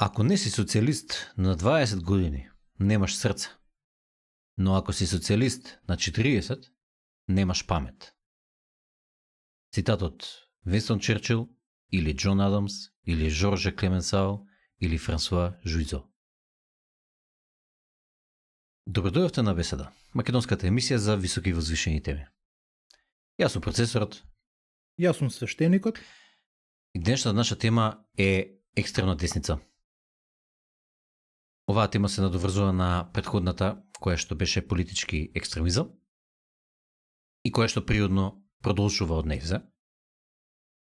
Ако не си социалист на 20 години, немаш сърце. Но ако си социалист на 40, немаш памет. Цитат от Винстон Черчил, или Джон Адамс, или Жорже Клеменсао, или Франсуа Жуйзо. Добродојавте на Беседа, македонската емисија за високи возвишени теми. Јас сум процесорот. Јас сум свештеникот. И днешната наша тема е екстремна десница. Оваа тема се надоврзува на претходната, која што беше политички екстремизам и која што природно продолжува од невзе.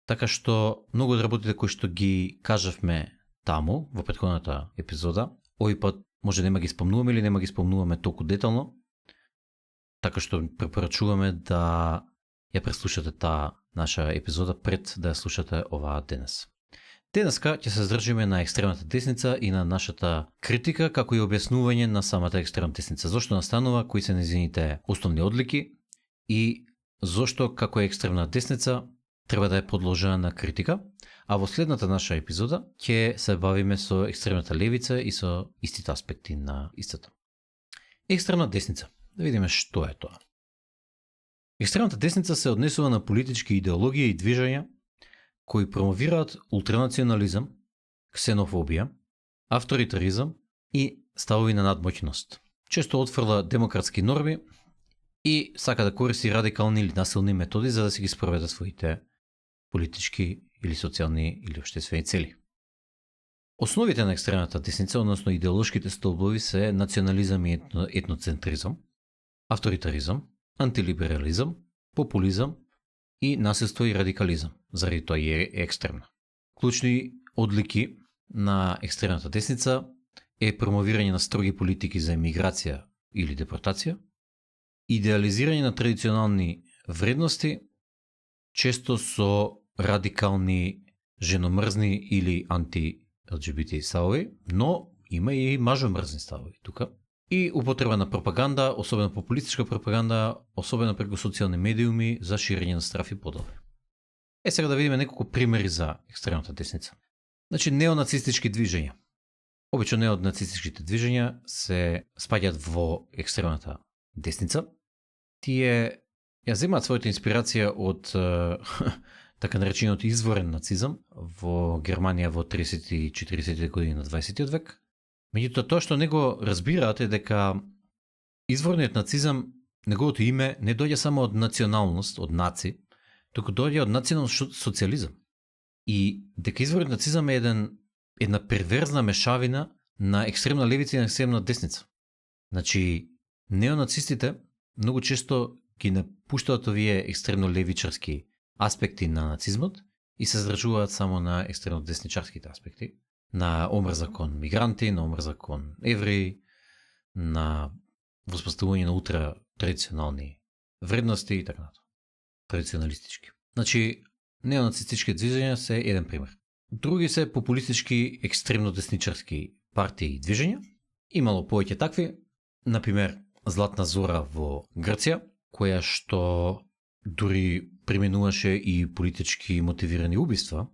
Така што многу од работите кои што ги кажавме таму во претходната епизода, овој пат може нема ги спомнуваме или нема ги спомнуваме толку детално, така што препорачуваме да ја преслушате таа наша епизода пред да ја слушате оваа денес. Денеска ќе се здржиме на екстремната десница и на нашата критика, како и објаснување на самата екстремна десница. Зошто настанува, кои се нејзините основни одлики и зошто како екстремна десница треба да е подложена на критика, а во следната наша епизода ќе се бавиме со екстремната левица и со истите аспекти на истата. Екстремна десница. Да видиме што е тоа. Екстремната десница се однесува на политички идеологија и движења кои промовираат ултранационализам, ксенофобија, авторитаризам и ставови на надмоќност. Често отфрла демократски норми и сака да користи радикални или насилни методи за да си ги спроведе своите политички или социјални или општествени цели. Основите на екстремната десница, односно идеолошките столбови се национализам и етноцентризам, авторитаризам, антилиберализам, популизам и насилство и радикализам, заради тоа е екстремна. Клучни одлики на екстремната десница е промовирање на строги политики за емиграција или депортација, идеализирање на традиционални вредности, често со радикални женомрзни или анти-ЛГБТ ставови, но има и мажомрзни ставови тука. И употреба на пропаганда, особено популистичка пропаганда, особено преку социјални медиуми за ширење на страф и подови. Сега да видиме неколку примери за екстремната десница. Значи, неонацистички движења. Обично неонацистичките движења се спаѓаат во екстремната десница. Тие ја земаат својата инспирација од така наречениот изворен нацизам во Германија во 30 и 40 години на 20 век. Меѓутоа, тоа што не го разбираат е дека изворниот нацизам, неговото име не доаѓа само од националност, од наци, туку доаѓа од национален социализам. И дека изворниот нацизам е една перверзна мешавина на екстремна левица и на екстремна десница. Значи, неонацистите многу често ги напуштаат овие екстремно левичарски аспекти на нацизмот и се здржуваат само на екстремно десничарските аспекти, на омрза кон мигранти, на омрза кон евреи, на воспоставување на утра традиционални вредности и така натаму. Традиционалистички. Значи, неонацистички движења се еден пример. Други се популистички екстремно десничарски партии и движења. Имало повеќе такви, например, Златна зора во Грција, која што дури применуваше и политички мотивирани убиства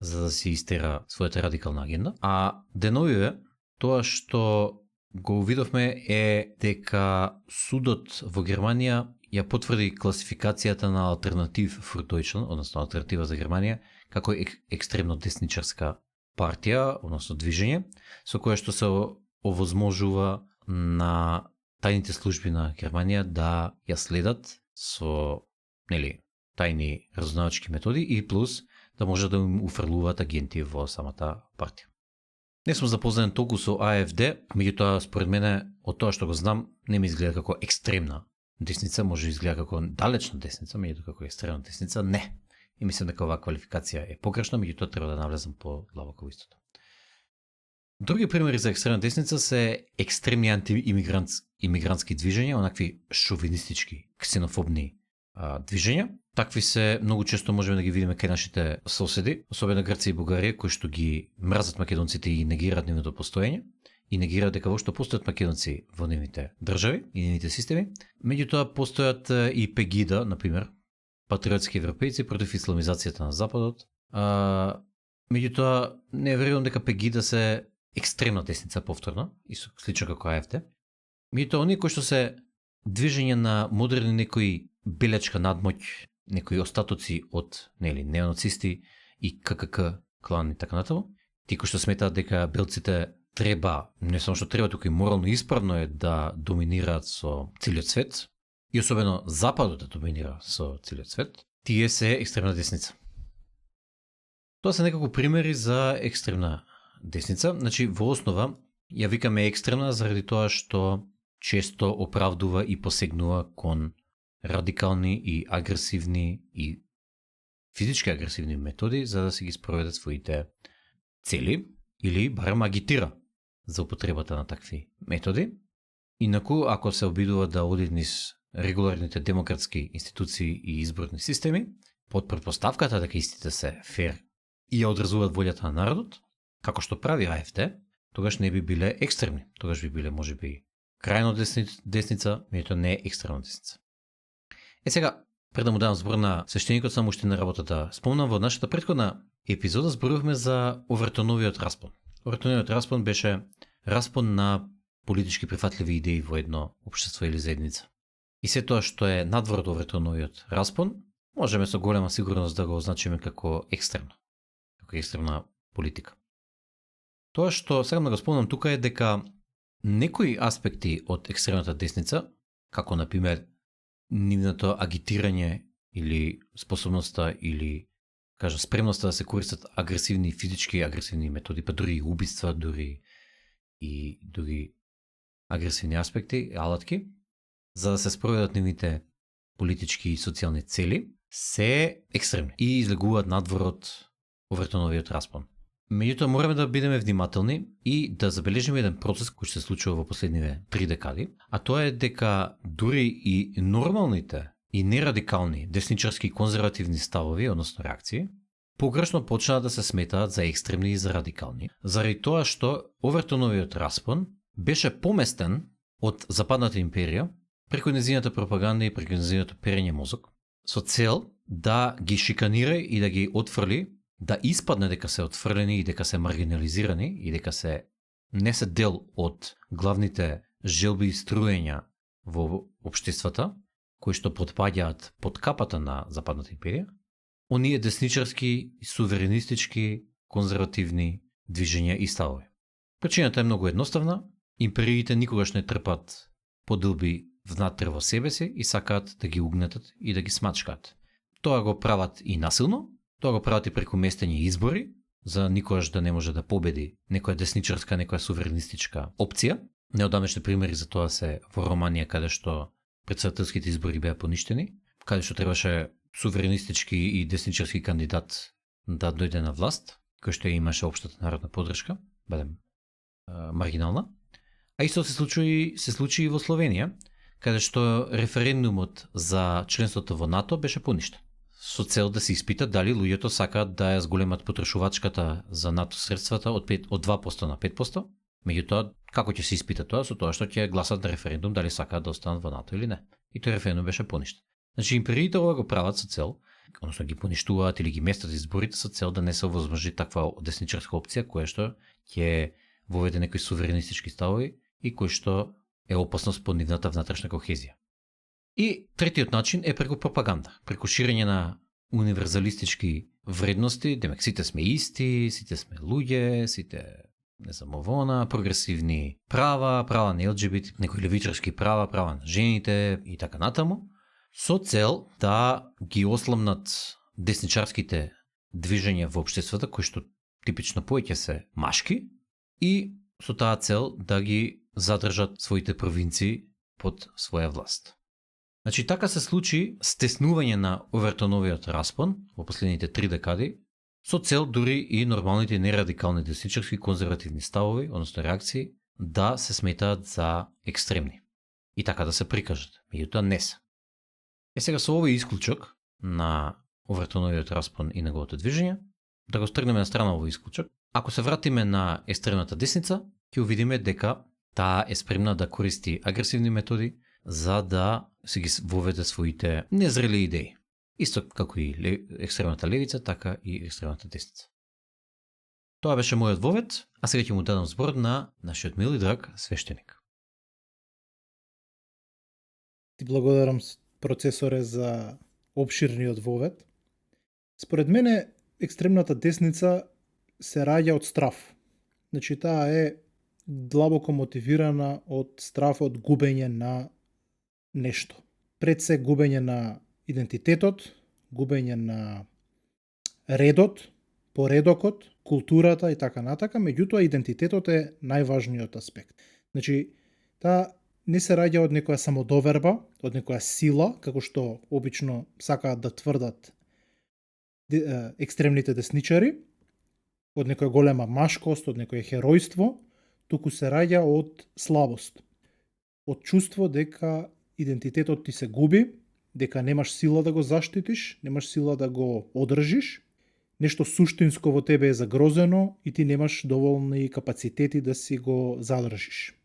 за да се истера својата радикална агенда. А деновиве, тоа што го видовме е дека судот во Германија ја потврди класификацијата на Алтернатив фур Дојчланд, односно Алтернатива за Германија, како екстремно десничарска партија, односно движење, со кое што се овозможува на тајните служби на Германија да ја следат со тајни разузнавачки методи и плюс да може да им уфрлуваат агенти во самата партија. Не сум запознат толку со АФД, меѓутоа според мене од тоа што го знам не ми изгледа како екстремна десница, може да изгледа како далечна десница, меѓутоа како екстремна десница не. И мислам дека оваа квалификација е погрешна, меѓутоа треба да навлезам по длабоко во истото. Други примери за екстремна десница се екстремни антиимигрантски движења, онакви шовинистички, ксенофобни движења. Такви се многу често можеме да ги видиме кај нашите соседи, особено Грција и Бугарија, кои што ги мразат македонците и негираат нивното постоење и негираат дека воопшто постојат македонци во нивните држави и нивните системи. Меѓутоа постојат и Пегида, например, патриотски европејци против исламизацијата на Западот. Меѓутоа не верувам дека Пегида се екстремна десница повторно, и слично како АФД. Меѓутоа, оние кои што се движење на модерни некои белечка надмоќ, некои остатоци од неонацисти и ККК клан и така натаму, тие кои што сметаат дека белците треба, не само што треба, туку и морално исправно е да доминираат со целиот свет, и особено Западот да доминира со целиот свет, тие се екстремна десница. Тоа се некако примери за екстремна десница. Значи, во основа, ја викаме екстремна заради тоа што често оправдува и посегнува кон радикални и агресивни и физички агресивни методи за да се ги спроведат своите цели или барем агитира за употребата на такви методи. Инаку, ако се обидува да оди низ регуларните демократски институции и изборни системи, под предпоставката дека истите се фер и ја одразуваат волјата на народот, како што прави АФД, тогаш не би биле екстремни. Тогаш би биле, можеби, крајно десница, меѓутоа не е екстремна десница. Сега, пред да му дам збор на свештеникот, само уште на работата спомнам, во нашата претходна епизода зборувавме за Овертоновиот распон. Овертоновиот распон беше распон на политички прифатливи идеи во едно општество или заедница. И се тоа што е надвор од Овертоновиот распон, можеме со голема сигурност да го означиме како екстремно, како екстремна политика. Тоа што сега да го спомнам тука е дека некои аспекти од екстремната десница, како например нивното агитирање или способноста или спремноста да се користат агресивни физички агресивни методи, па дури и убиства, дури и други агресивни аспекти, алатки, за да се спроведат нивните политички и социјални цели, се екстремни и излегуваат надвор од Овертоновиот распон. Меѓутоа мораме да бидеме внимателни и да забележиме еден процес кој се случува во последниве 3 декади, а тоа е дека дури и нормалните и нерадикални десничарски и конзервативни ставови, односно реакции, погрешно почнаа да се сметаат за екстремни и за радикални, заради тоа што Овертоновиот распон беше поместен од Западната империја преку нејзината пропаганда и преку нејзиното перење мозок, со цел да ги шиканира и да ги отфрли, да испадне дека се отфрлени и дека се маргинализирани и дека се не се дел од главните желби и струења во општествата, кои што потпаѓаат под капата на Западната империја, оние десничарски, суверенистички, конзервативни движења и ставови. Причината е многу едноставна. Империите никогаш не трпат подилби внатре во себе си и сакаат да ги угнетат и да ги смачкаат. Тоа го прават и насилно, тоа го прават и преку местење избори, за никогаш да не може да победи некоја десничарска, некоја суверенистичка опција. Неодамнешни примери за тоа се во Романија, каде што претседателските избори беа поништени, каде што требаше суверенистички и десничарски кандидат да дојде на власт, кој што имаше општата народна поддршка, барем маргинална. А исто се случи и во Словенија, каде што референдумот за членството во НАТО беше поништен, со цел да се испита дали луѓето сакаат да ја зголемат потрошувачката за НАТО средствата од 2% на 5%, меѓутоа како ќе се испита тоа? Со тоа што ќе гласат на референдум дали сакаат да останат во НАТО или не. И тој референдум беше поништен. Значи империите ова го прават со цел, односно ги поништуваат или ги местат изборите со цел да не се овозможи таква десничарска опција која што ќе воведе некои суверенистички ставови и кој што е опасност по нивната внатрешна кохезија. И третиот начин е преку пропаганда, преку ширење на универзалистички вредности, демек сите сме исти, сите сме луѓе, сите не знам овона, прогресивни права, права на ЛГБТ, некои левичарски права, права на жените и така натаму, со цел да ги осламнат десничарските движења во општествата, кои што типично повеќе се машки, и со таа цел да ги задржат своите провинции под своја власт. Значи, така се случи стеснување на Овертоновиот распон во последните 3 декади, со цел дури и нормалните нерадикални десничарски конзервативни ставови, односно реакции, да се сметаат за екстремни. И така да се прикажат. Меѓутоа не се. Сега со овој исклучок на Овертоновиот распон и неговото движење, да го стргнеме на страна овој исклучок, ако се вратиме на екстремната десница, ќе увидиме дека таа е спремна да користи агресивни методи за да се ги воведе своите незрели идеи. Исто како и екстремната левица, така и екстремната десница. Тоа беше мојот вовет, а сега ќе му дадам збор на нашиот мил и драг свештеник. Ти благодарам, процесоре, за обширниот вовет. Според мене, екстремната десница се раѓа од страв. Значи, таа е длабоко мотивирана од страв од губење на нешто. Пред се губење на идентитетот, губење на редот, поредокот, културата и така натака, меѓутоа идентитетот е најважниот аспект. Значи, таа не се раѓа од некоја самодоверба, од некоја сила, како што обично сакаат да тврдат екстремните десничари, од некоја голема машкост, од некој херојство, туку се раѓа од слабост. Од чувство дека идентитетот ти се губи, дека немаш сила да го заштитиш, немаш сила да го одржиш, нешто суштинско во тебе е загрозено и ти немаш доволни капацитети да си го задржиш.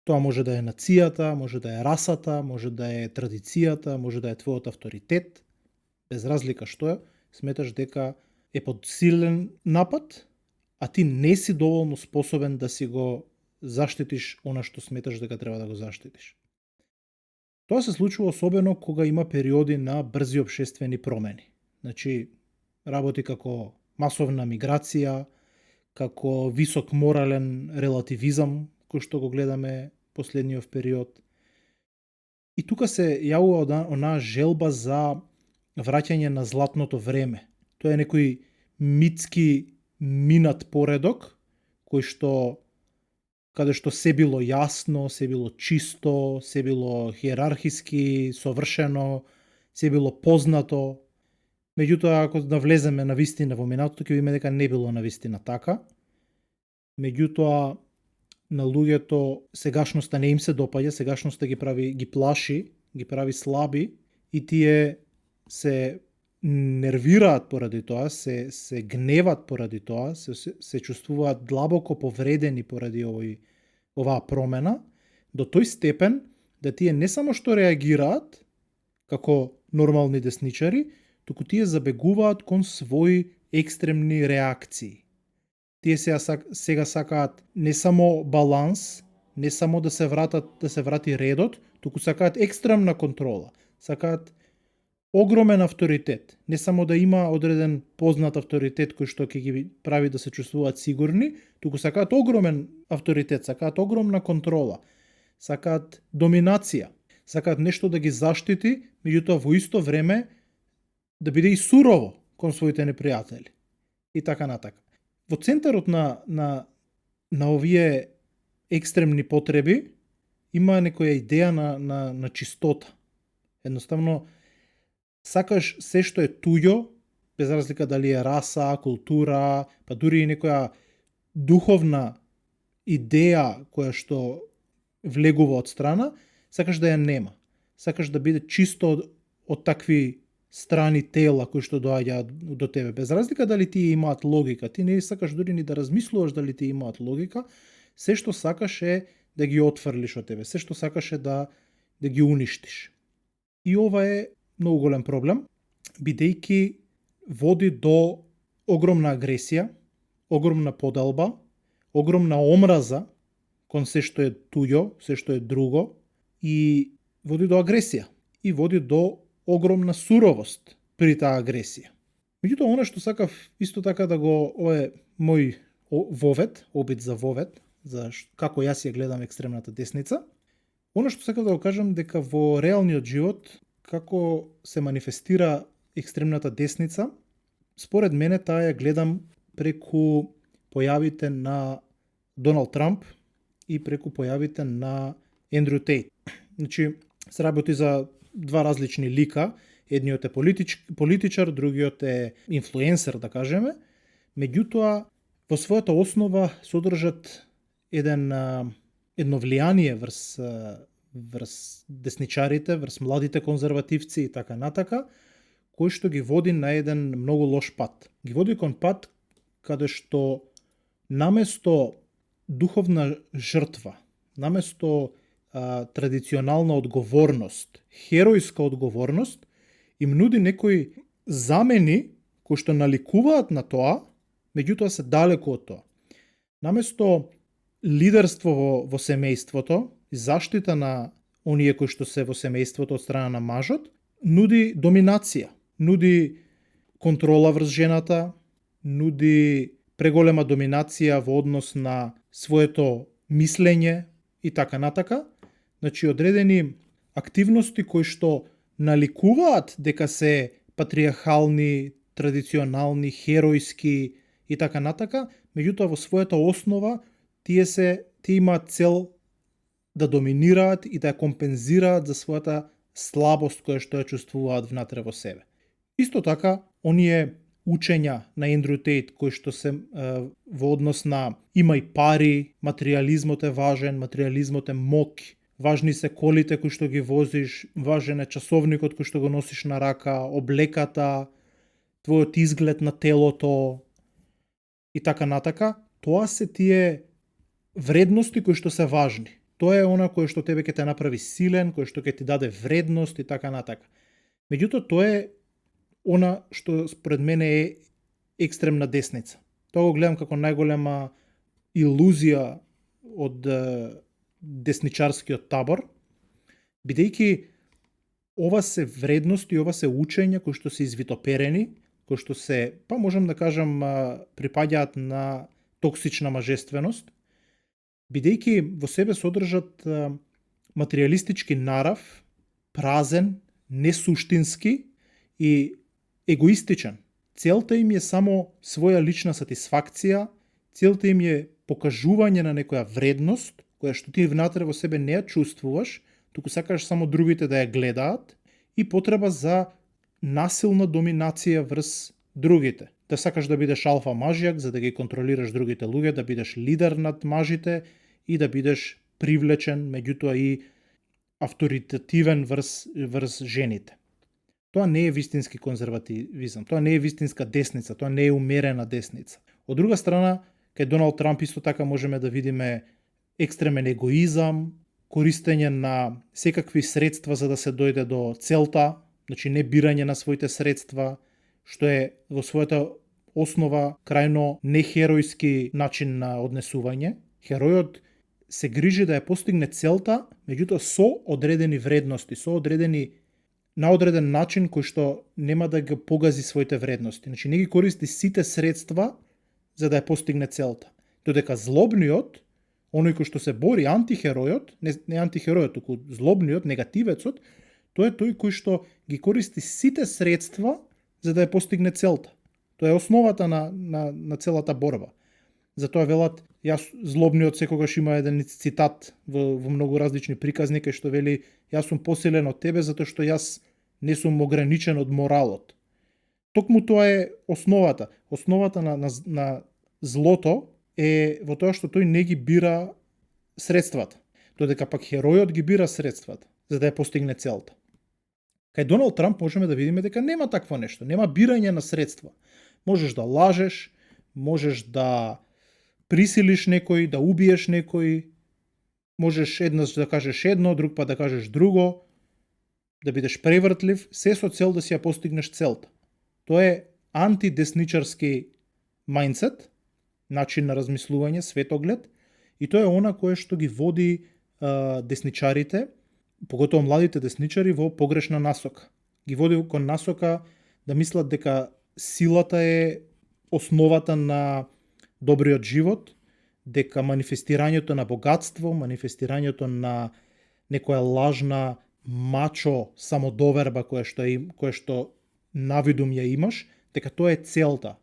Тоа може да е нацијата, може да е расата, може да е традицијата, може да е твојот авторитет. Без разлика што е, сметаш дека е под силен напад, а ти не си доволно способен да си го заштитиш она што сметаш дека треба да го заштитиш. Тоа се случува особено кога има периоди на брзи општествени промени. Значи, работи како масовна миграција, како висок морален релативизам, кој што го гледаме последниот период. И тука се јавува онаа желба за враќање на златното време. Тоа е некој митски минат поредок, кој што каде што се било јасно, се било чисто, се било хиерархиски, совршено, се било познато. Меѓутоа, ако навлеземе на вистина во минатото, ќе видиме дека не било на вистина така. Меѓутоа, на луѓето сегашноста не им се допаѓа, сегашноста ги плаши, ги прави слаби и тие се нервираат поради тоа, се гневат поради тоа, се чувствуваат длабоко повредени поради оваа промена, до тој степен да тие не само што реагираат како нормални десничари, туку тие забегуваат кон своји екстремни реакции. Тие сега сакаат не само баланс, не само да се врати редот, туку сакаат екстремна контрола. Сакаат огромен авторитет. Не само да има одреден познат авторитет кој што ќе ги прави да се чувствуваат сигурни, туку сакаат огромен авторитет, сакаат огромна контрола, сакаат доминација, сакаат нешто да ги заштити, меѓутоа во исто време да биде и сурово кон своите непријатели. И така натака. Во центарот на овие екстремни потреби има некоја идеја на чистота. Едноставно, сакаш се што е туѓо, без разлика дали е раса, култура, па дури и некоја духовна идеја која што влегува од страна, сакаш да ја нема. Сакаш да биде чисто од такви страни тела кои што доаѓаат до тебе. Без разлика дали тие имаат логика, ти не сакаш дури ни да размислуваш дали тие имаат логика, се што сакаш е да ги отфрлиш од тебе, се што сакаш е да ги уништиш. И ова е многу голем проблем, бидејќи води до огромна агресија, огромна поделба, огромна омраза кон се што е туѓо, се што е друго, и води до агресија, и води до огромна суровост при таа агресија. Меѓутоа, она што сакав исто така да го, ова е мој вовет, обид за вовет, за како јас ја гледам екстремната десница, она што сакав да го кажам дека во реалниот живот, како се манифестира екстремната десница, според мене таа ја гледам преку појавите на Доналд Трамп и преку појавите на Ендрю Тейт. Значи, се работи за два различни лика, едниот е политичар, другиот е инфлуенсер, да кажеме, меѓутоа во својата основа содржат едно влијание врз десничарите, врз младите конзервативци и така натака, кој што ги води на еден многу лош пат. Ги води кон пат каде што наместо духовна жртва, наместо традиционална одговорност, херојска одговорност, им нуди некои замени кои што наликуваат на тоа, меѓутоа се далеку од тоа. Наместо лидерство во семејството и заштита на оние кои што се во семејството од страна на мажот, нуди доминација, нуди контрола врз жената, нуди преголема доминација во однос на своето мислење и така натака. Значи, одредени активности кои што наликуваат дека се патриархални, традиционални, херојски и така натака, меѓутоа во својата основа тие имаат цел да доминираат и да ја компензираат за својата слабост која што ја чувствуваат внатре во себе. Исто така, оние учења на Ендрю Тейт кои што се во однос на имај пари, материјализмот е важен, материјализмот е мок, важни се колите кои што ги возиш, важен е часовникот кој што го носиш на рака, облеката, твојот изглед на телото и така натака, тоа се тие вредности кои што се важни. Тоа е она кое што тебе ќе те направи силен, кое што ќе ти даде вредност и така натака. Меѓутоа, тоа е она што според мене е екстремна десница. Тоа го гледам како најголема илузија од десничарскиот табор, бидејќи ова се вредности, ова се учења кои што се извитоперени, кои што се, па можам да кажам, припаѓаат на токсична мажественост, бидејќи во себе содржат материјалистички нарав, празен, несуштински и егоистичен. Целта им е само своја лична сатисфакција, целта им е покажување на некоја вредност, која што ти внатре во себе не ја чувствуваш, туку сакаш само другите да ја гледаат, и потреба за насилна доминација врз другите. Да сакаш да бидеш алфа мажјак, за да ги контролираш другите луѓе, да бидеш лидер над мажите и да бидеш привлечен, меѓутоа и авторитативен врз жените. Тоа не е вистински конзервативизам, тоа не е вистинска десница, тоа не е умерена десница. Од друга страна, кај Доналд Трамп исто така можеме да видиме екстремен егоизам, користење на секакви средства за да се дојде до целта, значи не бирање на своите средства, што е во својата основа крајно нехеројски начин на однесување. Херојот се грижи да ја постигне целта, меѓутоа со одредени вредности, на одреден начин кој што нема да ги погази своите вредности. Значи не ги користи сите средства за да ја постигне целта. Додека злобниот, оној кој што се бори, антихеројот, не антихеројот, туку злобниот, негативецот, тој е тој кој што ги користи сите средства за да ја постигне целта. Тоа е основата на целата борба. Затоа велат, злобниот секогаш има еден цитат во многу различни приказни кај што вели, јас сум посилен од тебе затоа што јас не сум ограничен од моралот. Токму тоа е основата. Основата на злото е во тоа што тој не ги бира средствата, додека пак херојот ги бира средствата за да ја постигне целта. Кај Доналд Трамп можеме да видиме дека нема такво нешто, нема бирање на средства. Можеш да лажеш, можеш да присилиш некој, да убиеш некој, можеш еднаш да кажеш едно, друг пат да кажеш друго, да бидеш превртлив, се со цел да си ја постигнеш целта. Тоа е антидесничарски мајндсет, начин на размислување, светоглед, и тоа е она кое што ги води десничарите, поготово младите десничари, во погрешна насока. Ги води кон насока да мислат дека силата е основата на добриот живот, дека манифестирањето на богатство, манифестирањето на некоја лажна мачо самодоверба која што навидум ја имаш, дека тоа е целта.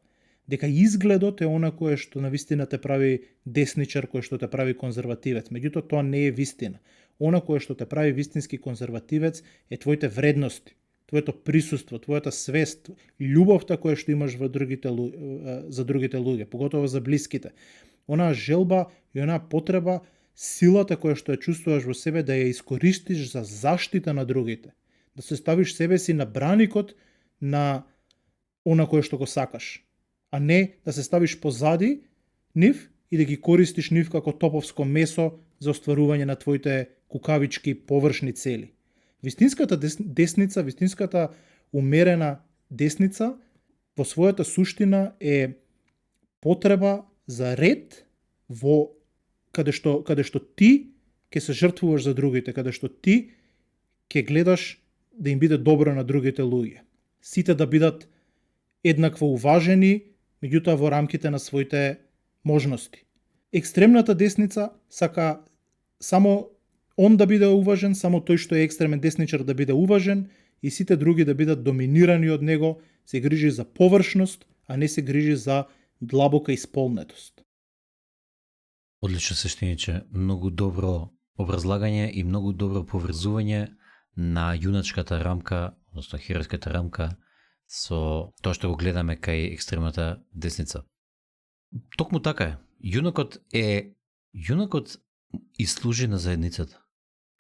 Дека изгледот е она кое што навистина те прави десничар, кое што те прави конзервативец. Меѓутоа тоа не е вистина. Она кое што те прави вистински конзервативец е твоите вредности, твоето присуство, твојата свест, љубовта која што имаш за другите луѓе, поготово за блиските. Онаа желба и онаа потреба, силата која што ја чувствуваш во себе да ја искористиш за заштита на другите. Да се ставиш себе си на браникот на она кое што го сакаш, а не да се ставиш позади нив и да ги користиш нив како топовско месо за остварување на твоите кукавички површни цели. Вистинската десница, вистинската умерена десница во својата суштина е потреба за ред во каде што ти ќе се жртвуваш за другите, каде што ти ќе гледаш да им биде добро на другите луѓе. Сите да бидат еднакво уважени, меѓутоа во рамките на своите можности. Екстремната десница сака само он да биде уважен, само тој што е екстремен десничар да биде уважен и сите други да бидат доминирани од него, се грижи за површност, а не се грижи за длабока исполнетост. Одлично, свештениче. Многу добро образлагање и многу добро поврзување на јуначката рамка, односно херојската рамка, со тоа што го гледаме кај екстремната десница. Токму така е. Јунакот и служи на заедницата.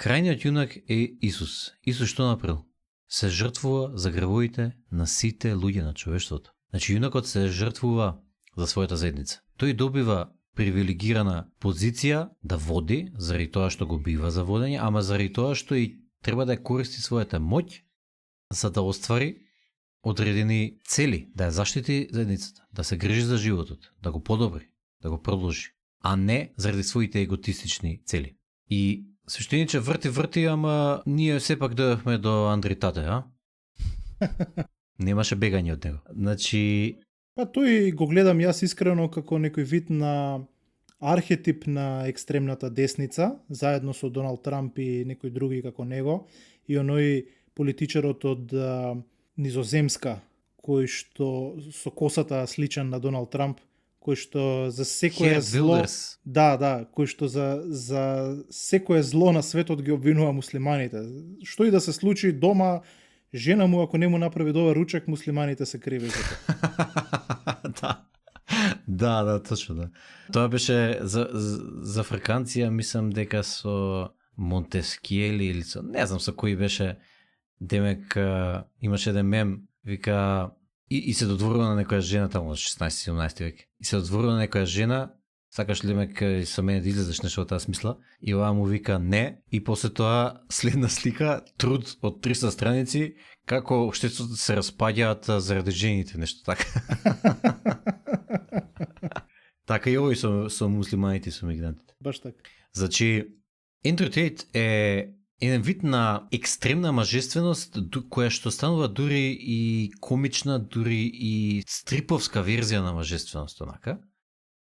Крајниот јунак е Исус. Исус што направил? Се жртвува за гревовите на сите луѓе на човештвото. Значи јунакот се жртвува за својата заедница. Тој добива привилегирана позиција да води, заради тоа што го бива за водење, ама заради тоа што и треба да ја користи својата моќ за да оствари одредени цели, да ја заштити заедницата, да се грижи за животот, да го подобри, да го продолжи, а не заради своите еготистични цели. И свештениче врти, ама ние сепак дојдовме до Андри Тате, а? Немаше бегање од него. Значи, Па тој го гледам јас искрено како некој вид на архетип на екстремната десница, заедно со Доналд Трамп и некои други како него, и оној политичарот од Низоземска, кој што со косата сличен на Доналд Трамп, кој што за секое Херт зло, Вилдерс. кој што за секое зло на светот ги обвинува муслиманите. Што и да се случи дома, жена му ако не му направи добар ручек, муслиманите се криви за тоа. Да, точно да. Тоа беше за Фраканција, мислам дека со Монтескиели или со не знам со кој беше, демек имаше еден мем, вика и се додворува на некоја жена таму од 16-17 век. И се додворува на некоја жена, сакаш ли демек со мене да излезеш нешто од таа смисла? И оваа му вика не, и после тоа следна слика, труд од 300 страници, како општеството се распаѓаат заради жените, нешто така. Така и овој со муслиманите и со мигрантите. Баш така. Значи, Ендрю Тейт е еден вид на екстремна мажественост која што станува дури и комична, дури и стриповска верзија на мажественост, онака.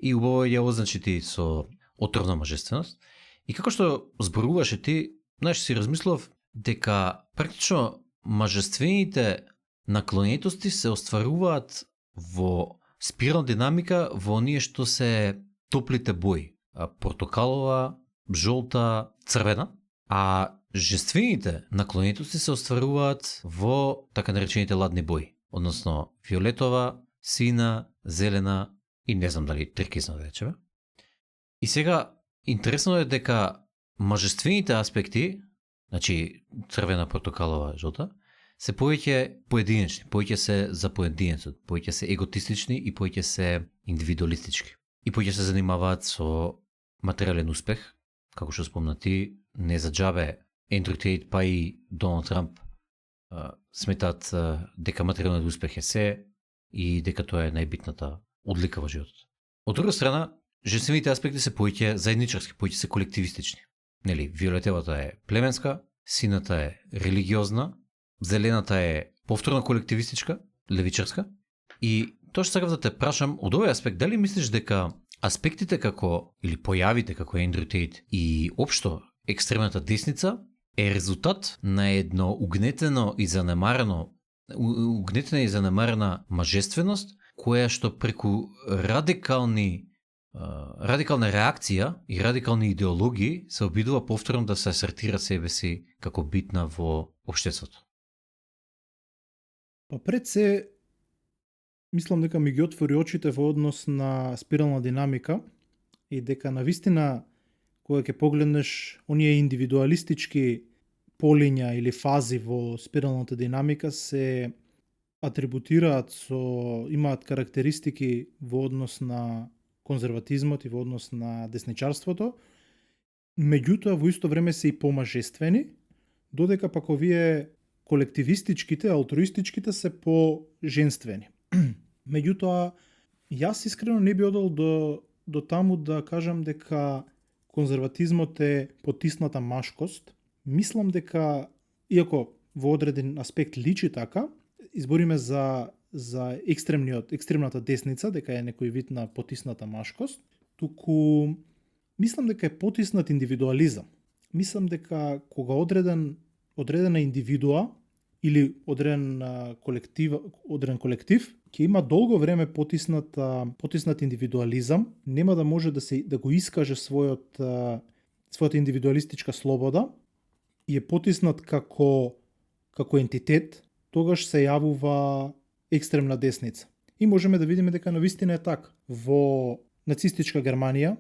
И убаво ја означити со отровна мажественост. И како што зборуваше ти, знаеш, си размислов дека практично мажествените наклонетости се остваруваат во спирална динамика во оние што се топлите бои. Портокалова, жолта, црвена. А жествените наклонетости се остваруваат во така наречените ладни бои. Односно фиолетова, сина, зелена и не знам дали трикизна да речеме. И сега, интересно е дека мажествените аспекти, значи црвена, портокалова, жолта, се повеќе поединечни, повеќе се за поединецот, повеќе се еготистични и повеќе се индивидуалистички. И повеќе се занимаваат со материјален успех, како што спомнати, не за џабе Ендрю Тейт па и Доналд Трамп сметаат дека материјалниот успех е се и дека тоа е најбитната одлика во животот. Од друга страна, женствените аспекти се повеќе заедничарски, повеќе се колективистични. Нели, виолетевата е племенска, сината е религиозна, зелената е повторно колективистичка, левичарска. И тоа што сакав да те прашам, од овој аспект, дали мислиш дека аспектите како, или појавите како Ендрю Тейт и општо екстремната десница е резултат на едно угнетена и занемарена мажественост, која што преку радикална реакција и радикални идеологии се обидува повторно да се асертира себе си како битна во општеството. Па пред се, мислам дека ми ги отвори очите во однос на спирална динамика и дека навистина кога ќе погледнеш оние индивидуалистички полиња или фази во спиралната динамика се атрибутираат имаат карактеристики во однос на конзерватизмот и во однос на десничарството, меѓутоа во исто време се и помажествени, додека пак овие колективистичките, алтруистичките се по-женствени. Меѓутоа, Јас искрено не би одел до таму да кажам дека конзерватизмот е потисната машкост. Мислам дека, иако во одреден аспект личи така, избориме за екстремната десница, дека е некој вид на потисната машкост, туку мислам дека е потиснат индивидуализам. Мислам дека кога одредена индивидуа или одреден колектив ќе има долго време потиснат индивидуализам, нема да може да го искаже својата индивидуалистичка слобода и е потиснат како ентитет, тогаш се јавува екстремна десница. И можеме да видиме дека навистина е така. Во нацистичка Германија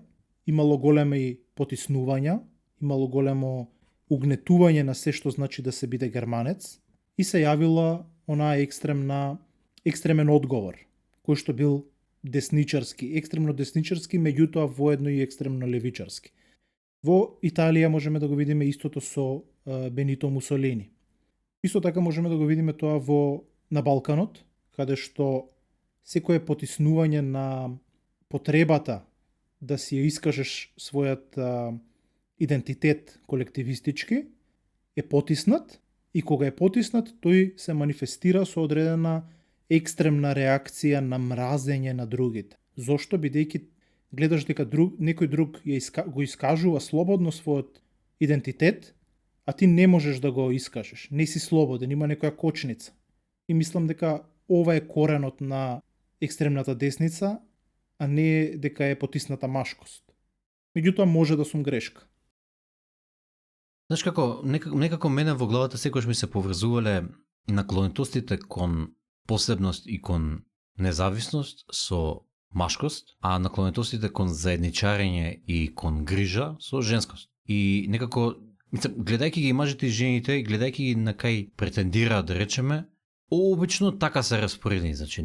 имало големи потиснувања, имало големо угнетување на се што значи да се биде германец и се јавила онаа екстремен одговор, кој што бил екстремно десничарски, меѓутоа воедно и екстремно левичарски. Во Италија можеме да го видиме истото со Бенито Мусолини. Исто така можеме да го видиме тоа на Балканот, каде што секое потиснување на потребата да си ја искажеш својот идентитет колективистички е потиснат и кога е потиснат, тој се манифестира со одредена екстремна реакција на мразење на другите. Зошто? Бидејќи гледаш дека некој друг го искажува слободно својот идентитет, а ти не можеш да го искажеш. Не си слободен, има некоја кочница. И мислам дека ова е коренот на екстремната десница, а не дека е потисната машкост. Меѓутоа може да сум грешка. Знаеш како, некако мене во главата секојаш ми се поврзувале наклонетостите кон посебност и кон независност со машкост, а наклонетостите кон заедничарење и кон грижа со женскост. И некако, гледајќи ги мажите и жените, гледајќи ги на кај претендираат, да речеме, обично така се распоредени, значи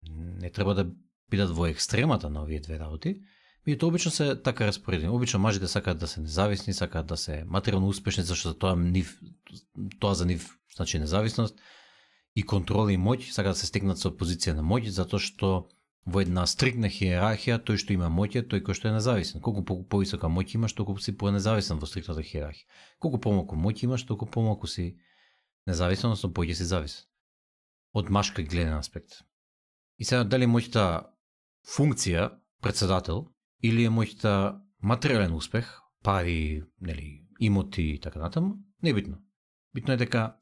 не треба да бидат во екстремата на овие две работи, и тоа обично се така распоредени. Обично мажите сакаат да се независни, сакаат да се материјално успешни, зашто тоа за нив значи независност и контрола и моќ, сакаат да се стекнат со позиција на моќ, затоа што во една стрикна хиерархија, тој што има моќ, тој кој што е независен. Колку повисока моќ имаш, толку си понезависен во стриктната хиерархија. Колку помалку моќ имаш, толку помалку си независен, односно повеќе си зависен. Од машка гледен аспект. И сега дали моќта функција, председател, или е моќта материјален успех, пари, нели, имоти и така натаму, небитно. Битно е дека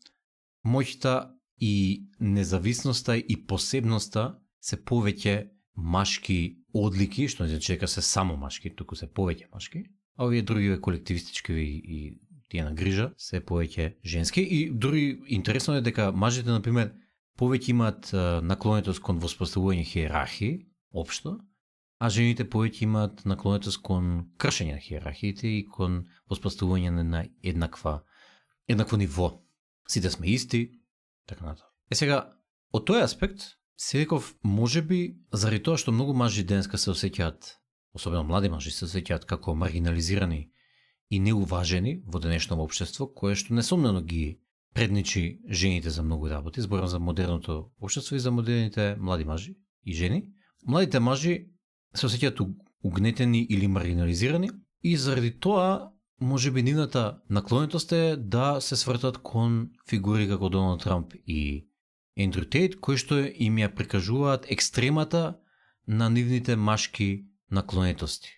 моќта и независноста и посебноста се повеќе машки одлики, што не значи дека се само машки, туку се повеќе машки, а овие други колективистички и тие на грижа се повеќе женски. И други интересно е дека мажите, например, повеќе имаат наклонетост кон воспоставување хиерархии, општо, а жените повеќе имаат наклонетост кон кршење на хиерархиите и кон воспоставување на еднакво ниво. Сите сме исти, така натаму. Сега, од тој аспект, се реков, можеби, заради тоа што многу мажи денеска се осеќаат, особено млади мажи се осеќаат како маргинализирани и неуважени во денешно општество, кое што несомнено ги предничи жените за многу работи, зборам за модерното општество и за модерните млади мажи и жени. Младите мажи се осеќаат угнетени или маргинализирани и заради тоа можеби нивната наклонетост е да се свртат кон фигури како Доналд Трамп и Ендрю Тейт, кои што им ја прикажуваат екстремата на нивните машки наклонетости,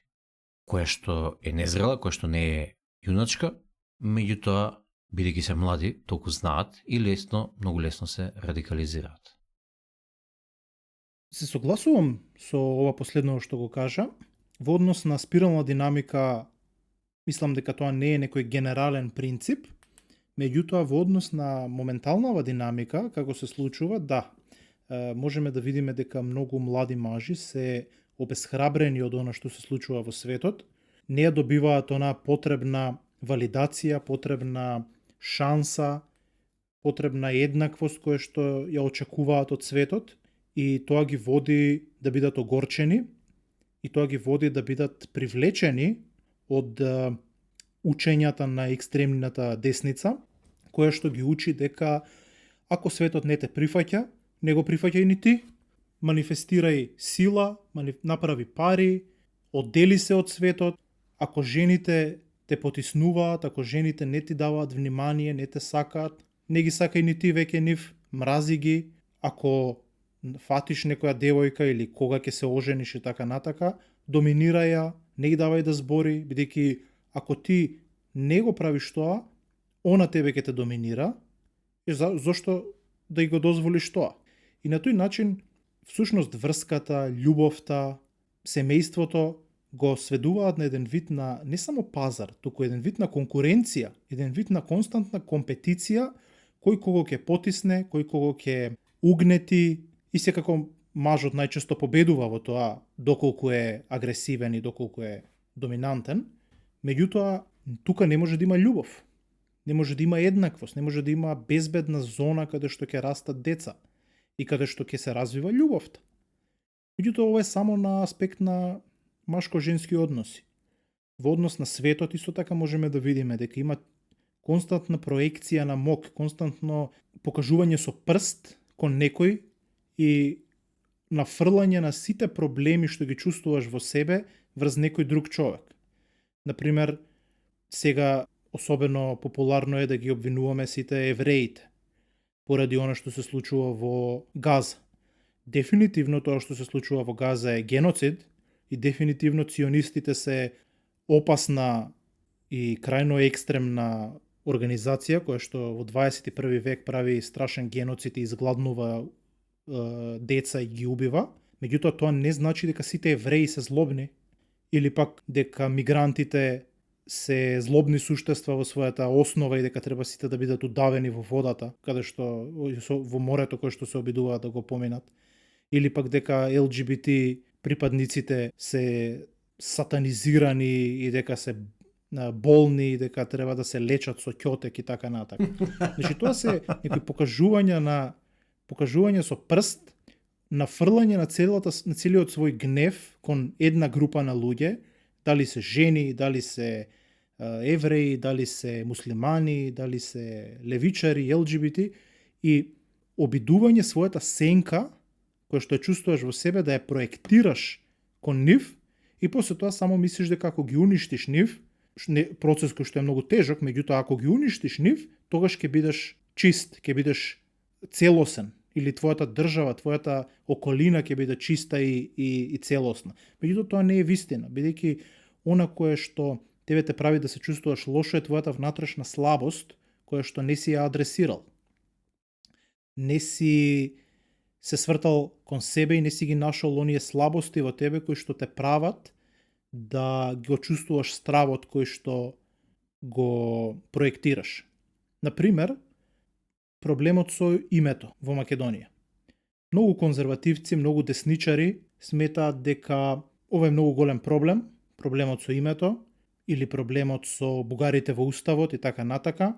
која што е незрела, која што не е јуначка, меѓутоа, бидејќи се млади, толку знаат и многу лесно се радикализираат. Се согласувам со ова последно што го кажа. Во однос на спирална динамика, мислам дека тоа не е некој генерален принцип, меѓутоа во однос на моменталнава динамика, како се случува, да, можеме да видиме дека многу млади мажи се обесхрабрени од она што се случува во светот, не ја добиваат онаа потребна валидација, потребна шанса, потребна еднаквост која што ја очекуваат од светот, и тоа ги води да бидат огорчени, и тоа ги води да бидат привлечени од учењата на екстремната десница, која што ги учи дека ако светот не те прифаќа, не го прифаќај ни ти. манифестирај сила, направи пари, оддели се од светот. Ако жените те потиснуваат, ако жените не ти даваат внимание, не те сакаат, не ги сакај ни ти веќе нив, мрази ги. Ако фатиш некоја девојка или кога ќе се ожениш и така натака, доминирај ја, не ги давај да збори, бидејќи ако ти не го правиш тоа, она тебе ќе те доминира, и зошто да и го дозволиш тоа? И на тој начин, всушност врската, љубовта, семејството го сведуваат на еден вид на не само пазар, туку еден вид на конкуренција, еден вид на константна компетиција, кој кого ќе потисне, кој кого ќе угнети, и секако мажот најчесто победува во тоа доколку е агресивен и доколку е доминантен. Меѓутоа, тука не може да има љубов. Не може да има еднаквост, не може да има безбедна зона каде што ќе растат деца и каде што ќе се развива љубовта. Меѓутоа, ова е само на аспект на машко-женски односи. Во однос на светот исто така можеме да видиме дека има константна проекција на мок, константно покажување со прст кон некој и нафрлање на сите проблеми што ги чувствуваш во себе врз некој друг човек. Например, сега особено популарно е да ги обвинуваме сите евреите поради она што се случува во Газа. Дефинитивно тоа што се случува во Газа е геноцид и дефинитивно ционистите се опасна и крајно екстремна организација која што во 21 век прави страшен геноцид и изгладнува деца и ги убива. Меѓутоа тоа не значи дека сите евреи се злобни или пак дека мигрантите се злобни суштества во својата основа и дека треба сите да бидат удавени во водата, каде што во морето кој што се обидуваат да го поминат, или пак дека ЛГБТ припадниците се сатанизирани и дека се болни и дека треба да се лечат со ќотек и така натака. Значи тоа се некои покажување со прст, нафрлање на целиот свој гнев кон една група на луѓе, дали се жени, дали се евреи, дали се муслимани, дали се левичари, ЛГБТ, и обидување својата сенка, која што ја чувствуваш во себе, да ја проектираш кон нив, и после тоа само мислиш дека ако ги уништиш нив, процес кој што е многу тежок, меѓутоа ако ги уништиш нив, тогаш ќе бидеш чист, ќе бидеш целосен, или твојата држава, твојата околина ќе биде чиста и целосна. Меѓутоа тоа не е вистина, бидејќи она кое што тебе те прави да се чувствуваш лошо е твојата внатрешна слабост, која што не си ја адресирал. Не си се свртал кон себе и не си ги нашол оние слабости во тебе кои што те прават да го чувствуваш стравот кој што го проектираш. Например, проблемот со името во Македонија. Многу конзервативци, многу десничари сметаат дека ова е многу голем проблем, проблемот со името или проблемот со бугарите во уставот и така натака,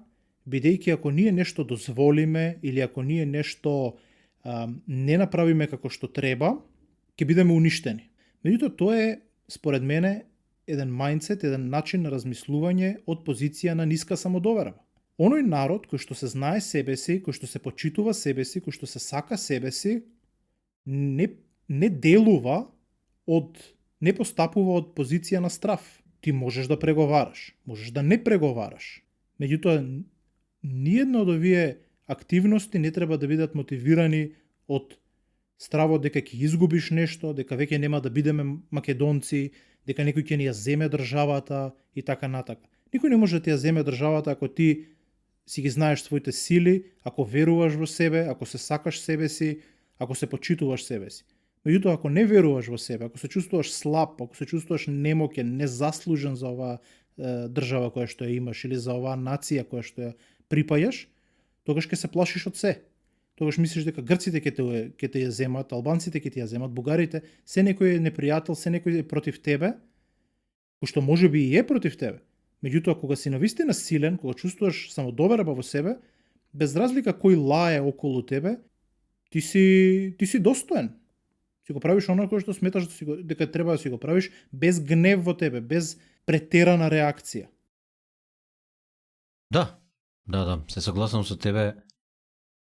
бидејќи ако ние нешто дозволиме или ако ние нешто не направиме како што треба, ќе бидеме уништени. Меѓутоа тоа е според мене еден мајндсет, еден начин на размислување од позиција на ниска самодоверба. Оној народ кој што се знае себе си, кој што се почитува себе си, кој што се сака себе си, не делува не постапува од позиција на страв. Ти можеш да преговараш, можеш да не преговараш. Меѓутоа, ниедна од овие активности не треба да бидат мотивирани од стравот дека ќе изгубиш нешто, дека веќе нема да бидеме македонци, дека некој ќе ни ја земе државата и така натака. Никој не може да ти ја земе државата ако ти си ги знаеш своите сили, ако веруваш во себе, ако се сакаш себе си, ако се почитуваш себе си. Меѓутоа, ако не веруваш во себе, ако се чувствуваш слаб, ако се чувствуваш немоќен, незаслужен за оваа држава која што ја имаш или за оваа нација која што ја припаѓаш, тогаш ќе се плашиш од се. Тогаш мислиш дека грците ќе те ја земат, албанците ќе ти ја земат, бугарите, се некој е непријател, се некој е против тебе, кој што можеби и е против тебе. Меѓутоа, кога си навистина силен, кога чувствуваш самодоверба во себе, без разлика кој лае околу тебе, ти си достоен. Си го правиш оно кое што сметаш дека треба да си го правиш без гнев во тебе, без претерана реакција. Да, се согласам со тебе.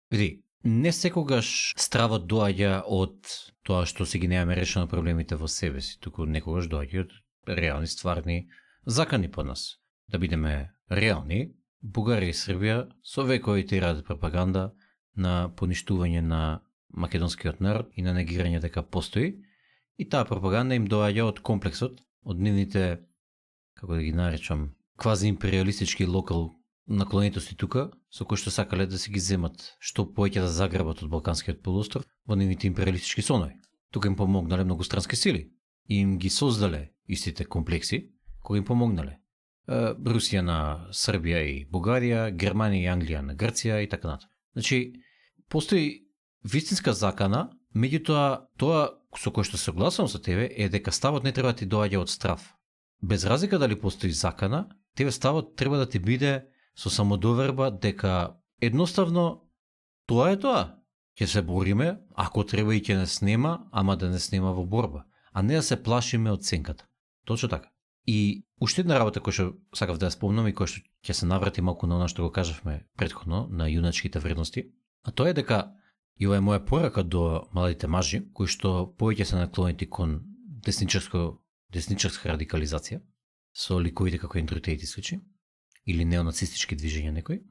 Види, Не секогаш стравот доаѓа од тоа што си ги немаме решено проблемите во себе си, туку некогаш доаѓа од реални стварни закани по нас. Да бидеме реални, Бугарија и Србија со векови тираат пропаганда на поништување на македонскиот народ и на негирање дека постои, и таа пропаганда им доаѓа од комплексот, од нивните, како да ги наречам, квази империалистички локал наклонетости тука, со кои што сакале да си ги земат што повеќе да заграбат од Балканскиот полуостров во нивните империалистички сонови. Тука им помогнале многострански сили и им ги создале истите комплекси кои им помогнале. Русија на Србија и Бугарија, Германија и Англија на Грција и така натаму. Значи, постои вистинска закана, меѓутоа тоа со кое што се согласувам со тебе е дека ставот не треба да ти доаѓа од страв. Без разлика дали постои закана, тебе ставот треба да ти биде со самодоверба дека едноставно тоа е тоа. Ќе се бориме, ако треба и ќе не снема, ама да не снема во борба, а не да се плашиме од сенката. Точно така. И уште една работа која што сакав да ја спомнам и која што ќе се наврати малку на она што го кажавме претходно, на юначките вредности, а тоа е дека, и ова е моја порака до младите мажи, кои што повеќе се наклонети кон десничарска радикализација, со ликовите како Ендрю Тейт и слични, или неонацистички движења некои,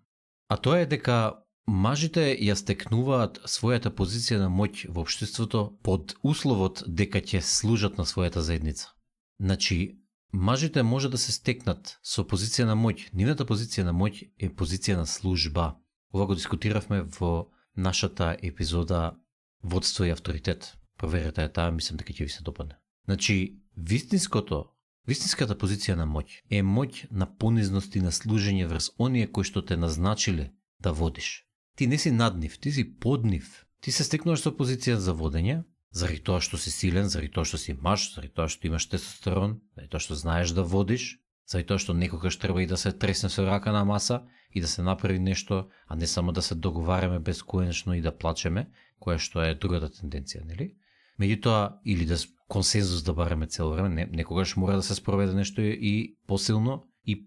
а тоа е дека мажите ја стекнуваат својата позиција на моќ во општеството под условот дека ќе служат на својата заедница. Значи, мажите може да се стекнат со позиција на моќ. Нивната позиција на моќ е позиција на служба. Ова го дискутиравме во нашата епизода Водство и авторитет. Проверете ја таа, мислам дека ќе ви се допадне. Значи, вистинската позиција на моќ е моќ на понизност и на служење врз оние кои што те назначиле да водиш. Ти не си над нив, ти си под нив. Ти се стекнуваш со позиција за водење, заради тоа што си силен, заради тоа што си маж, заради тоа што имаш тестостерон, заради тоа што знаеш да водиш, заради тоа што некогаш треба и да се тресне со рака на маса и да се направи нешто, а не само да се договараме бесконечно и да плачеме, која што е другата тенденција, нели? Меѓутоа, или да консензус да бараме цело време, некогаш мора да се спроведе нешто и посилно и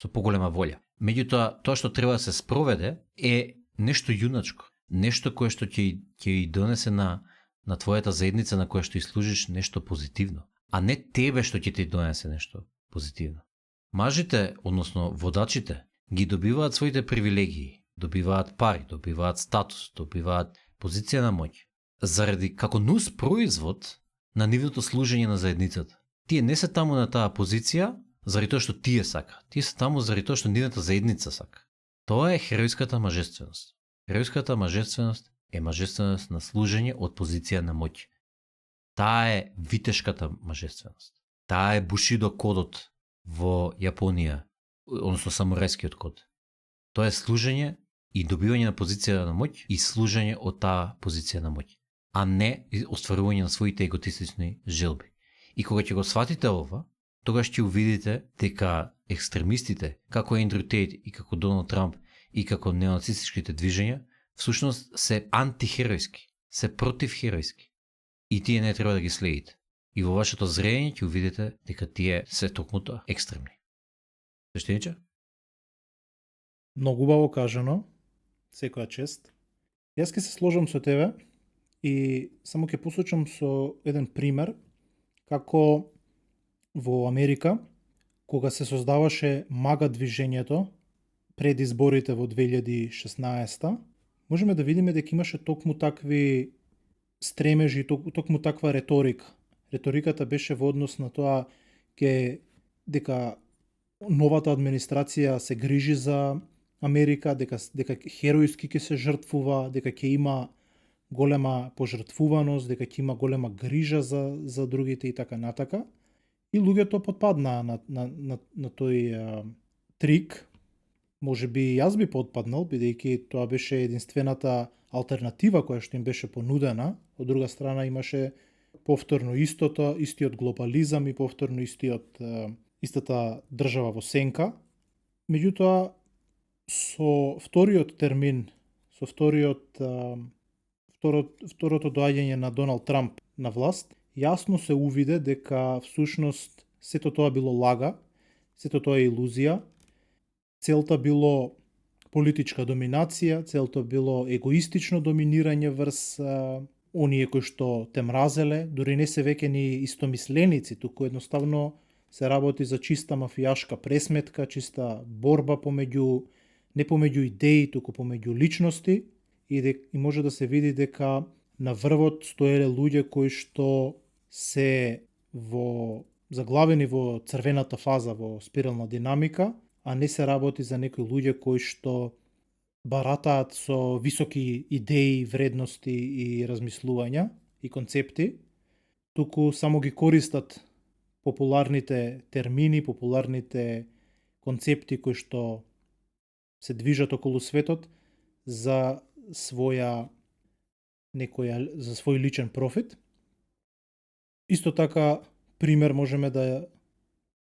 со поголема волја. Меѓутоа, тоа што треба да се спроведе е нешто јуначко, нешто кое што ќе ја донесе на твојата заедница на која што и служиш нешто позитивно, а не тебе што ќе ти донесе нешто позитивно. Мажите, односно водачите, ги добиваат своите привилегии, добиваат пари, добиваат статус, добиваат позиција на моќ, заради како нус производ на нивното служење на заедницата. Тие не се таму на таа позиција заради тоа што тие сака. Тие се таму заради тоа што нивната заедница сака. Тоа е херојската мажественост. Херојската мажественост е мажественост на служење од позиција на моќ. Таа е витешката мажественост. Таа е бушидо кодот во Јапонија, односно самурајскиот код. Тоа е служење и добивање на позиција на моќ и служење од таа позиција на моќ, а не остварување на своите еготистични желби. И кога ќе го сватите ова, тогаш ќе увидите дека екстремистите, како Ендрю Тейт и како Доналд Трамп и како неонацистичките движења, всушност се антихеројски, се противхеројски. И тие не треба да ги следите. И во вашето зрење ќе увидите дека тие се токму тоа, екстремни. Свештениче? Многу убаво кажано, секоја чест. Јас ќе се сложам со тебе и само ќе посочам со еден пример како во Америка, кога се создаваше мага движењето пред изборите во 2016, можеме да видиме дека имаше токму такви стремежи, токму таква реторика. Реториката беше во однос на тоа дека новата администрација се грижи за Америка, дека херојски ќе се жртвува, дека ќе има голема пожртвуваност, дека ќе има голема грижа за другите и така натака. И луѓето потпаднаа на тој трик. Може би јас би потпаднал, бидејќи тоа беше единствената алтернатива која што им беше понудена. Од друга страна имаше повторно истиот глобализам и повторно истата држава во сенка. Меѓутоа, со вториот термин, со второто доаѓање на Доналд Трамп на власт, јасно се увиде дека всушност сето тоа било лага, сето тоа е илузија. Целта било политичка доминација, целото било егоистично доминирање врз оние кои што те мразеле, дури не се веќе ни истомисленици, туку едноставно се работи за чиста мафијашка пресметка, чиста борба помеѓу, не помеѓу идеи, туку помеѓу личности, и може да се види дека на врвот стоеле луѓе кои што се заглавени во црвената фаза, во спирална динамика, а не се работи за некои луѓе кои што баратаат со високи идеи, вредности и размислувања и концепти, туку само ги користат популарните термини, популарните концепти кои што се движат околу светот за за свој личен профит. Исто така, пример можеме да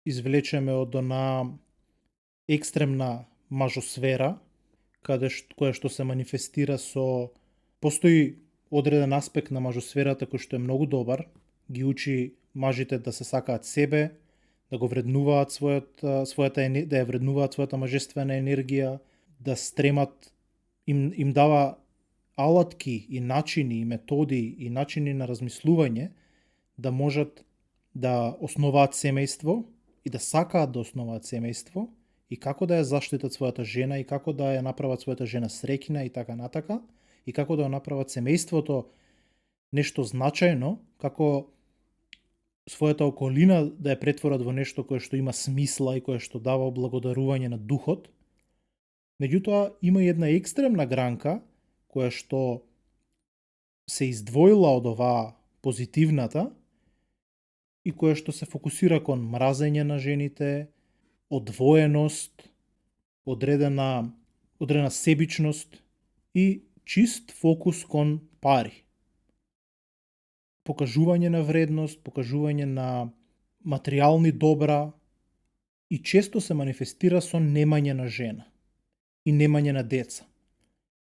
извлечеме од она екстремна мажосфера, која што се манифестира со... Постои одреден аспект на мажосферата кој што е многу добар, ги учи мажите да се сакаат себе, да го вреднуваат да ја вреднуваат својата мажествена енергија, да стремат, им дава алатки и начини и методи и начини на размислување да можат да основаат семејство и да сакаат да основаат семејство и како да ја заштитат својата жена и како да ја направат својата жена среќна и така натака, и како да ја направат семејството нешто значајно, како својата околина да ја претворат во нешто кое што има смисла и кое што дава благодарување на духот. Меѓутоа, има една екстремна гранка која што се издвоила од оваа позитивната и која што се фокусира кон мразење на жените, одвоеност, одредена себичност и чист фокус кон пари. Покажување на вредност, покажување на материјални добра и често се манифестира со немање на жена и немање на деца.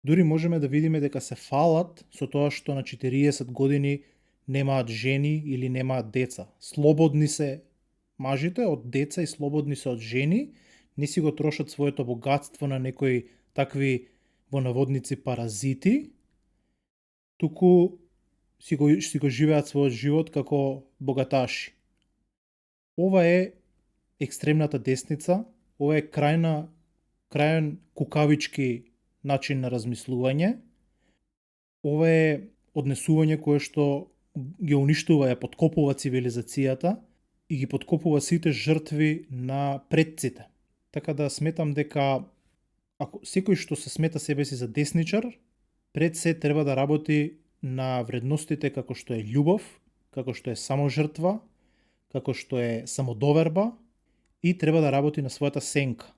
Дури можеме да видиме дека се фалат со тоа што на 40 години немаат жени или немаат деца. Слободни се мажите од деца и слободни се од жени, не си го трошат своето богатство на некои такви во наводници паразити, туку си го живеат својот живот како богаташи. Ова е екстремната десница, ова е крајен кукавички начин на размислување. Ова е однесување кое што ги уништува, ја подкопува цивилизацијата и ги подкопува сите жртви на предците. Така да сметам дека ако секој што се смета себе си за десничар, пред се треба да работи на вредностите како што е љубов, како што е саможртва, како што е самодоверба и треба да работи на својата сенка.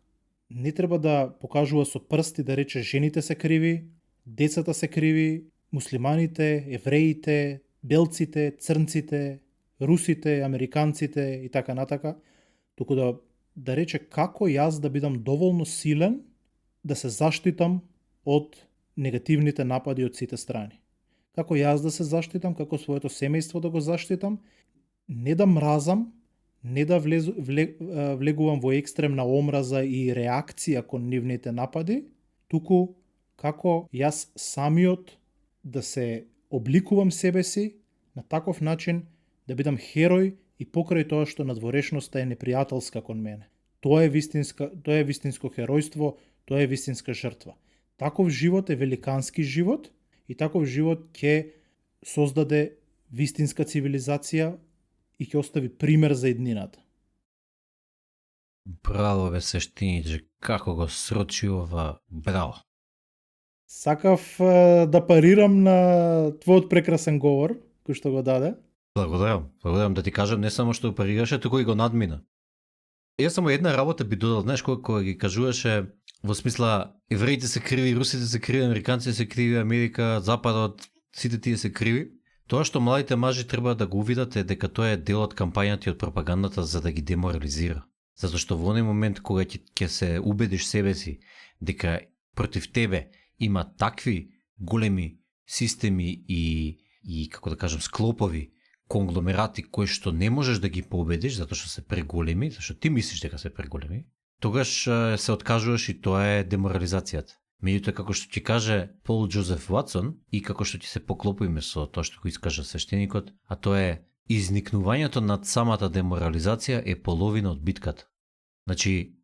Не треба да покажува со прсти да рече жените се криви, децата се криви, муслиманите, евреите, белците, црнците, русите, американците и така натака, туку да рече како јас да бидам доволно силен да се заштитам од негативните напади од сите страни. Како јас да се заштитам, како своето семејство да го заштитам, не да мразам, не да влегувам во екстремна омраза и реакција кон нивните напади, туку како јас самиот да се обликувам себе си на таков начин да бидам херој и покрај тоа што надворешноста е непријателска кон мене. Тоа е вистинско херојство, тоа е вистинска жртва. Таков живот е великански живот и таков живот ќе создаде вистинска цивилизација и ќе остави пример за иднината. Браво бе свештениче, како го срочи ова, браво. Сакав да парирам на твојот прекрасен говор, кој што го даде. Благодарам да ти кажам, не само што парираше, туку и го надмина. Јас само една работа би додал, знаеш, кога ги кажуваше во смисла евреите се криви, русите се криви, американците се криви, Америка, Западот, сите тие се криви. Тоа што младите мажи треба да го увидат е дека тоа е дел од кампањата и од пропагандата за да ги деморализира. Затоа што во оној момент кога ќе се убедиш себе си дека против тебе има такви големи системи и како да кажам склопови, конгломерати кои што не можеш да ги победиш затоа што се преголеми, зашто ти мислиш дека се преголеми, тогаш се откажуваш и тоа е деморализацијата. Меѓутоа, како што ти каже Пол Джозеф Ватсон и како што ти се поклопиме со тоа што го искажа свештеникот, а тоа е изникнувањето над самата деморализација е половина од битката. Значи,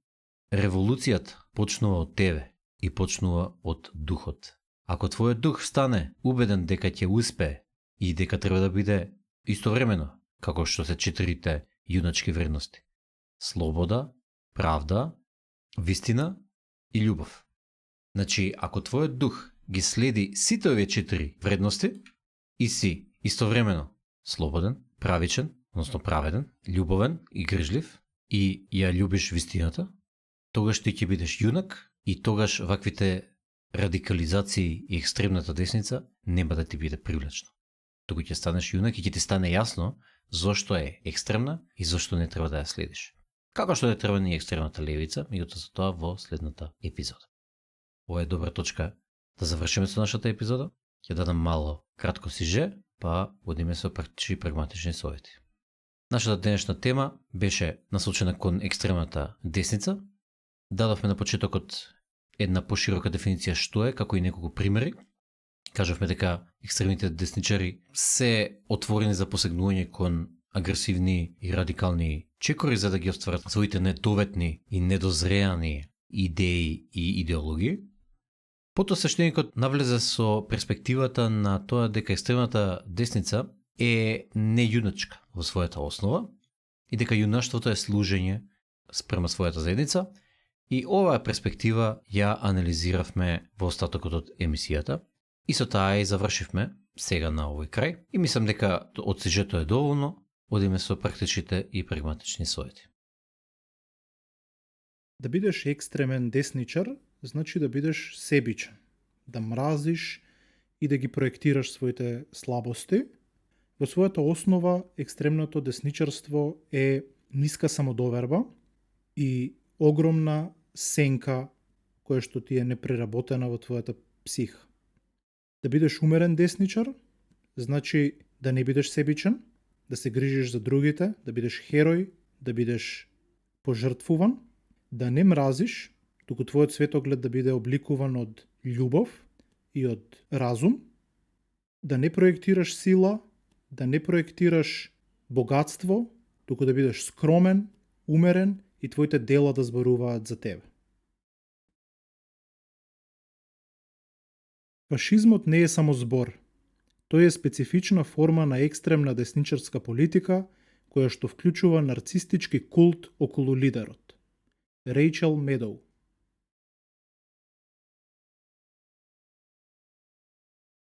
револуцијата почнува од тебе и почнува од духот. Ако твојот дух стане убеден дека ќе успее и дека треба да биде истовремено, како што се 4 јуначки вредности: слобода, правда, вистина и љубов. Значи, ако твојот дух ги следи сите овие 4 вредности и си истовремено слободен, правичен, односно праведен, љубовен и грижлив и ја љубиш вистината, тогаш ти ќе бидеш јунак и тогаш ваквите радикализации и екстремната десница нема да ти биде привлечно. Туку ќе станеш јунак и ќе ти стане јасно зошто е екстремна и зошто не треба да ја следиш. Како што не треба ни екстремната левица, меѓутоа за тоа во следната епизода. Ова е добра точка да завршиме со нашата епизода. Ќе дадам мало кратко сиже, па одиме со практични и прагматични совети. Нашата денешна тема беше насочена кон екстремната десница. Дадовме на почетокот една поширока дефиниција што е, како и неколку примери. Кажавме дека екстремните десничари се отворени за посегнување кон агресивни и радикални чекори за да ги остварат своите недоветни и недозреани идеи и идеологии. Потоа свештеникот навлезе со перспективата на тоа дека екстремната десница е нејуначка во својата основа и дека јунаштвото е служење спрема својата заедница. И оваа перспектива ја анализиравме во остатокот од емисијата и со таа и завршивме сега на овој крај. И мислам дека од сижето е доволно, одиме со практичните и прагматични совети. Да бидеш екстремен десничар, значи да бидеш себичен, да мразиш и да ги проектираш своите слабости. Во својата основа, екстремното десничарство е ниска самодоверба и огромна сенка која што ти е непреработена во твојата психа. Да бидеш умерен десничар, значи да не бидеш себичен, да се грижиш за другите, да бидеш херој, да бидеш пожртвуван, да не мразиш, туку твојот светоглед да биде обликуван од љубов и од разум, да не проектираш сила, да не проектираш богатство, туку да бидеш скромен, умерен и твоите дела да зборуваат за тебе. Фашизмот не е само збор. Тој е специфична форма на екстремна десничарска политика која што вклучува нарцистички култ околу лидерот. Рейчел Медоу.